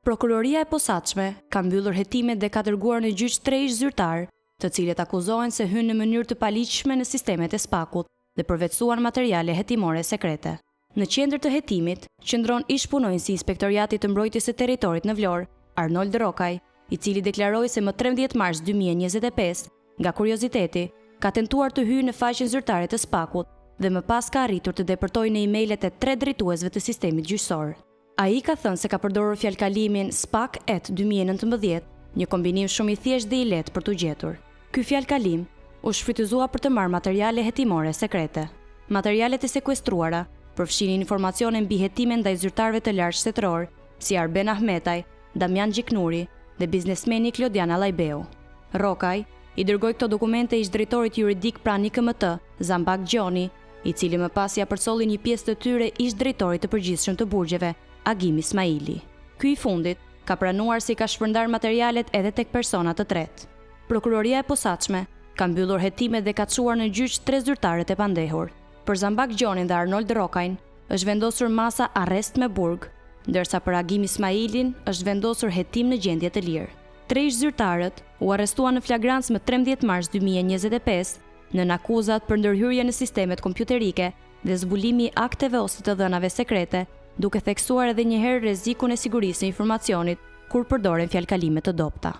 Prokuroria e Posaçme ka mbyllur hetimet dhe ka dërguar në gjyq tre ish-zyrtarë, të cilët akuzohen se hynë në mënyrë të paligjshme në sistemet e SPAK-ut dhe përvetësuan materiale hetimore sekrete. Në qendër të hetimit qëndron ish-punonjësi i Inspektoriatit të Mbrojtjes së Territorit në Vlorë, Arnold Rrokaj, i cili deklaroi se më 13 mars 2025, nga kurioziteti, ka tentuar të hyjë në faqen zyrtare të SPAK-ut dhe më pas ka arritur të depërtojë në emailet e tre drejtuesve të sistemit gjyqësor. Ai ka thënë se ka përdorur fjalëkalimin spak at 2019, një kombinim shumë i thjeshtë dhe i lehtë për t'u gjetur. Ky fjalëkalim u shfrytëzua për të marrë materiale hetimore sekrete. Materialet e sekuestruara përfshinin informacione mbi hetime ndaj zyrtarëve të lartë shtetërorë, si Arben Ahmetaj, Damian Gjiknuri dhe biznesmeni Klodian Allajbeu. Rrokaj i dërgoi këto dokumente ish-drejtorit juridik pranë IKMT, Zambak Gjoni, i cili më pas ia përcolli një pjesë të tyre ish-drejtorit të përgjithshëm të burgjeve, Agim Ismaili. Ky i fundit ka pranuar se i ka shpërndarë materialet edhe tek persona të tretë. Prokuroria e Posaçme ka mbyllur hetimet dhe ka çuar në gjyq tre zyrtarët e pandehur. Për Zambak Gjonin dhe Arnold Rrokajn është vendosur masa arrest me burg, ndërsa për Agim Ismailin është vendosur hetim në gjendje të lirë. Tre ish-zyrtarët u arrestuan në flagrancë më 13 mars 2025 nën akuzat për ndërhyrje në sistemet kompjuterike dhe zbulimi i akteve ose të dhënave sekrete, duke theksuar edhe një herë rrezikun e sigurisë së informacionit kur përdoren fjalëkalime të dobëta.